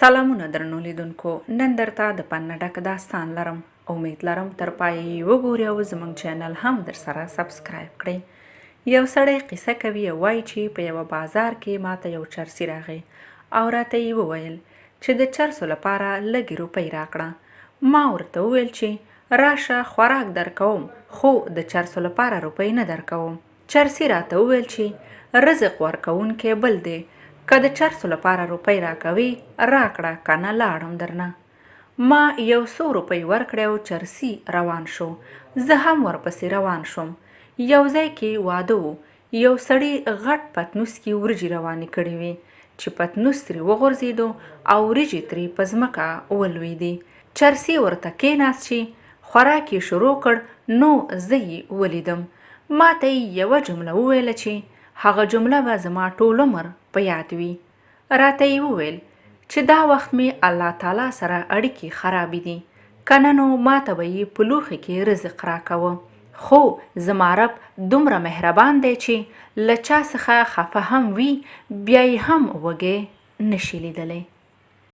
سلامونه درنو لیدونکو، نن درته د پند نه ډک داستان لرم. امید لرم تر پایه یې وګورئ او زموږ چینل هم درسره سبسکرایب کړئ. یو سړی قصه کوي او وایي چې په یوه بازار کې ماته یو چرسي راغی او راته یې وویل چې د چرسو لپاره لږې روپۍ راکړه. ما ورته وویل چې راشه خوراک درکوم خو د چرسو لپاره روپۍ نه درکوم. چرسي راته وویل چې رزق ورکوونکی بل دی، که د چرسو لپاره روپۍ راکوې راکړه که نه لاړم درنه. ما یو څو روپۍ ورکړې او چرسي روان شو، زه هم ورپسې روان شوم. یو ځای کې واده و، یو سړي غټ پتنوس کې وریجې روانې کړې وې، چې پتنوس ترې وغورځېدو او وریجې ترې په ځمکه ولوېدې. چرسي ورته کېناست چې خوراک یې شروع کړ نو زه یې ولیدم. ماته یې یوه جمله وویله چې هغه جمله به زما ټول عمر په یاد وي. راته یې وویل چې دا وخت مې الله تعالی سره اړیکې خرابې دي، که نه نو ماته به یې په لوښي کې رزق راکوه. خو زما رب دومره مهربان دی چې له چا څخه خفه هم وي بیا یې هم وږی نه شي لیدلی.